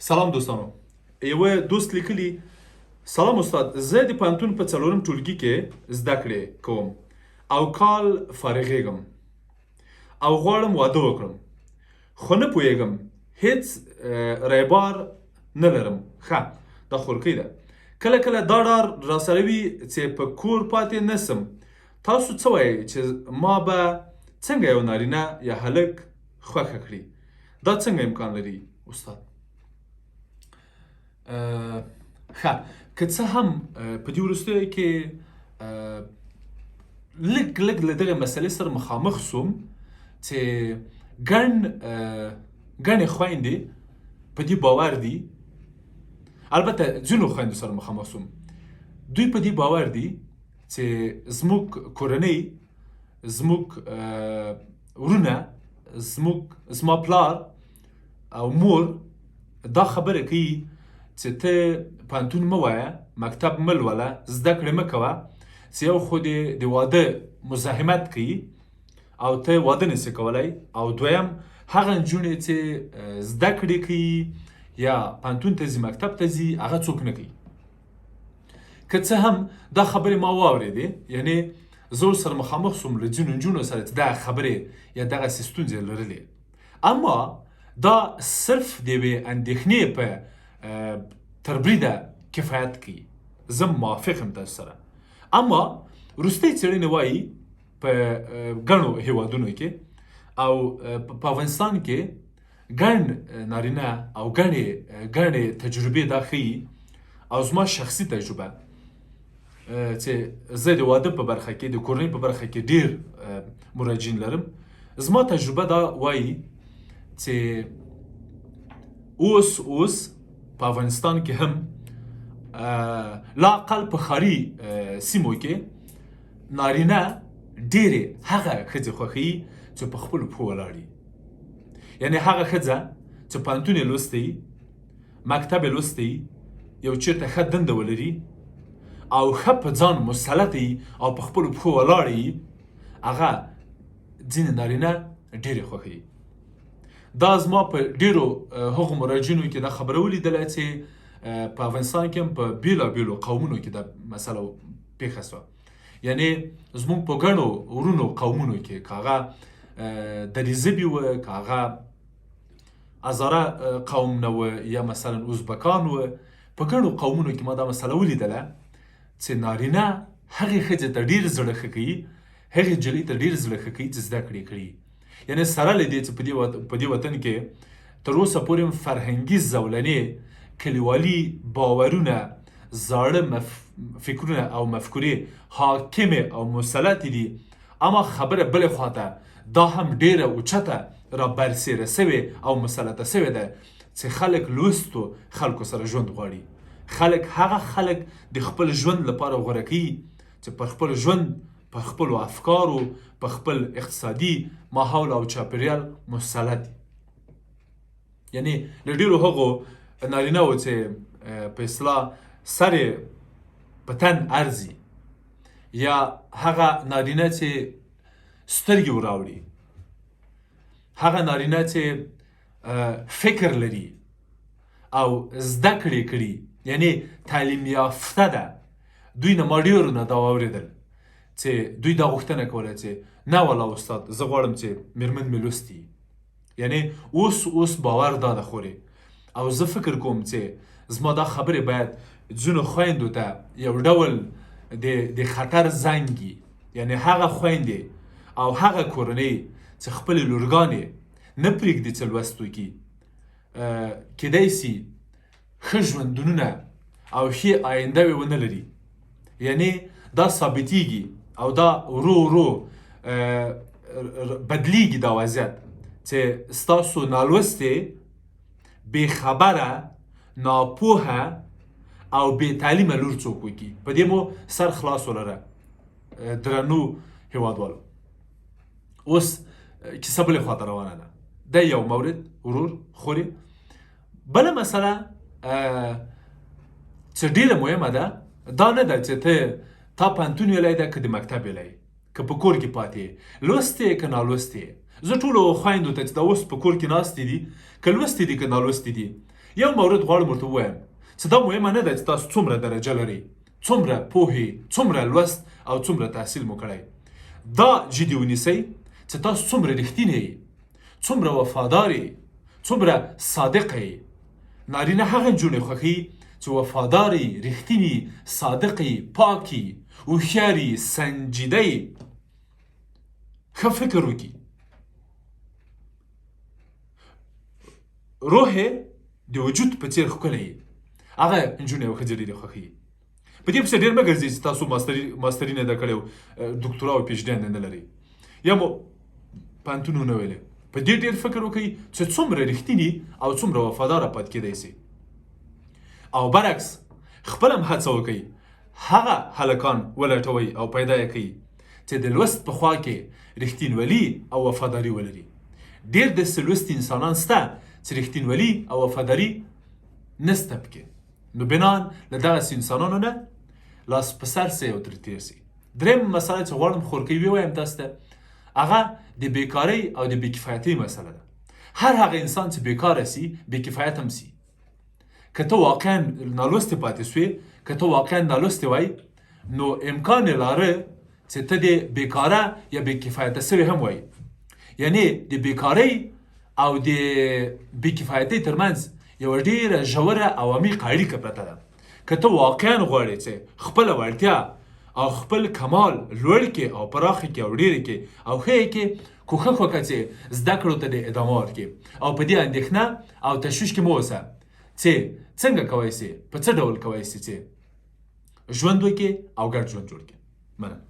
سلام دوستانو، یوه دوست لیکلي: سلام استاد، زه د پوهنتون په څلورم ټولګي کې زده کړې کوم او کال فارغېږم او غواړم واده وکړم، خو نه پوهېږم، هیڅ ریبار نه لرم. ښه، دا خورکۍ ده. کله کله دا ډار راسره وي چې په کور پاتې نه سم. تاسو څه وایئ چې ما به څنګه یو نارینه یا هلک خوښه کړي؟ دا څنګه امکان لري استاد؟ ښه، که څه هم په دې وروستیو کې لږ لږ له دغې مسئلې سره مخامخ سوم چې ګڼې خویندې په دې باور دي، البته ځینو خویندو سره مخامخ سوم، دوی په دې باور دي چې زموږ کورنۍ، زموږ ورونه، زما پلار او مور دا خبره کوي چې ته پوهنتون مه وایه، مکتب مه لوله، زده کړې مه کوه، چې یو خو دې د واده مزاحمت کوي او ته واده نسی کولی، او دویم هغه نجونې چې زده کړې کوي یا پوهنتون ته ځي، مکتب ته ځي، هغه څوک نه کوي. که څه هم دا خبرې ما واورېدې، یعنی زه ورسره مخامخ سوم له ځینو نجونو سره چې دا خبرې یا دغسې ستونزې لرلې، اما دا صرف د یوې اندېښنې په تر بریده کفایت کوي. زه موافق یم تاسو سره، اما وروستۍ څېړنې وایي په ګڼو هیوادونو کې او په افغانستان کې ګڼ نارینه او ګڼې تجربې دا ښیي، او زما شخصي تجربه چې زه د واده په برخه کې، د کورنۍ په برخه کې ډیر مراجعین لرم، زما تجربه دا وایي چې اوس اوس په افغانستان کې هم لاقل په ښاري سیمو کې نارینه ډېرې هغه ښځې خوښوي چې په خپلو پښو ولاړ وي. یعنی هغه ښځه چې پوهنتون یې لوستی، مکتب یې لوستی، یو چېرته ښه دنده ولري او ښه په ځان مسلط وي او په خپلو پښو ولاړ وي، هغه ځینې نارینه ډېرې خوښوي. دا زما په ډېرو هغو مراجعینو کې دا خبره ولیدله چې په افغانستان کې هم په بېلابېلو قومونو کې دا مسله پېښه سوه. یعنی زموږ په ګڼو ورونو قومونو کې، که هغه دري ژبي وه، که هغه هزاره قوم نه وه، یا مثلا ازبکان وه، په ګڼو قومونو کې ما دا مسله ولیدله چې نارینه هغې ښځې ته ډېر زړه ښه کوي، هغې نجلۍ ته ډېر زړه ښه کوي چې زده کړې کړي. یعنی سره له دې چې په دې وطن کې تر اوسه پورې هم فرهنګي زولنې، کلیوالي باورونه، زاړه فکرونه او مفکورې حاکمې او مسلطې دي، اما خبره بلې خواته دا هم ډېره اوچته را برسېره سوې او مسلطه سوې ده چې خلک لوستو خلکو سره ژوند غواړي. خلک هغه خلک د خپل ژوند لپاره غوره کوي چې پر خپل ژوند، پر خپلو افکارو، په خپل اقتصادي ماحول او چاپېریال مسلط دي. یعنی له ډېرو هغو نارینه وو چې په اصطلاح سر یې په تن ارزي، یا هغه نارینه چې سترګې وراوړي، هغه نارینه چې فکر لري او زده کړې کړي، یعنی تعلیم یافته ده، دوی نه ما ډېرو نه دا واورېدل چې دوی دا غوښتنه کوله چې نه والا استاد، زه غواړم چې میرمن مې لوستي. یعنی اوس اوس باور دا ده خورې، او زه فکر کوم چې زما دا خبرې باید ځینو خویندو ته یو ډول د خطر زنګ، یعنی هغه خویندې او هغه کورنۍ چې خپلې لورګانې نه پرېږدي چې لوست وکړي، کیدای سي ښه ژوندونونه او ښې آینده وې ونه لري. یعنی دا ثابتیږي او دا ورو ورو بدلیږي دا وضعیت چې ستاسو نالوستې، بې خبره، ناپوهه او بې تعلیمه لور څوک وکړي. په دې مو سر خلاص ولره درنو هیوادوالو. اوس کیسه بلې خواته روانه ده. دا یو مورد ورور خورې. بله مسله چې ډېره مهمه ده دا نه ده چې ته تا پوهنتون ویلی ده که د مکتب ویلی، که په کور کې پاتې لوستې که نالوستې. زه ټولو خویندو ته چې دا اوس په کور کې ناستې دي، که لوستې دي که نالوستې دي، یو مورد غواړم ورته ووایم چې دا مهمه نه ده چې تاسو څومره درجه لرئ، څومره پوهې، څومره لوست او څومره تحصیل مو کړی. دا جدي ونیسئ چې تاسو څومره رښتینی یئ، څومره وفادار یئ، څومره صادق یئ. نارینه هغه نجونې خوښوي چې وفادارې، رښتیني، صادقې، پاکې، هوښیارې، سنجیده، ښه فکر وکړي، روح یې د وجود په څیر ښکلی، هغه نجونې او ښځې ډېرې خوښوي. په دې پسې ډېر مه ګرځئ چې تاسو ماستري نه ده کړې او دوکتورا او پي ایچ ډي نه لرئ یا مو پوهنتون ونه ویلی. په دې ډېر فکر وکړئ چې څومره رښتیني او څومره وفاداره پاتې کېدای سي، او برعکس خپل هم هڅه وکړئ هغه هلکان ولټوئ او پیدا یې کړئ چې د لوست په خوا کې رښتینولي او وفاداري ولري. ډېر داسې لوستي انسانان سته چې رښتینولي او وفاداري نسته پکې، نو بنان له دغسې انسانانو نه لاس په سر سئ او ترې تېر سئ. دریم مسله چې غواړم خورکۍ ووایم تاسو ته، هغه د بیکارۍ او د بېکفایتۍ مسله ده. هر هغه انسان چې بیکاره سي، بېکفایت هم سي. که ته واقعا نالوستې پاتې سوې، که ته واقعا نالوستې وای، نو امکان یې لاره چې ته دې بیکاره یا بېکفایته سوې هم وای. یعنی د بیکارۍ او د بېکفایتۍ ترمنځ یوه ډېره ژوره او عمیقه اړیکه پرته ده. که ته واقعا غواړې چې خپله وړتیا او خپل کمال لوړ کې او پراخ کې او ډېر کې او ښه یې کې، کوښښ وکړه چې زده کړو ته دې ادامه ورکړې او په دې اندېښنه او تشویش کې مه اوسه چې څنګه کوی سې، په څه ډول کوی سې چې ژوند وکړې او ګډ ژوند جوړ کړې. مننه.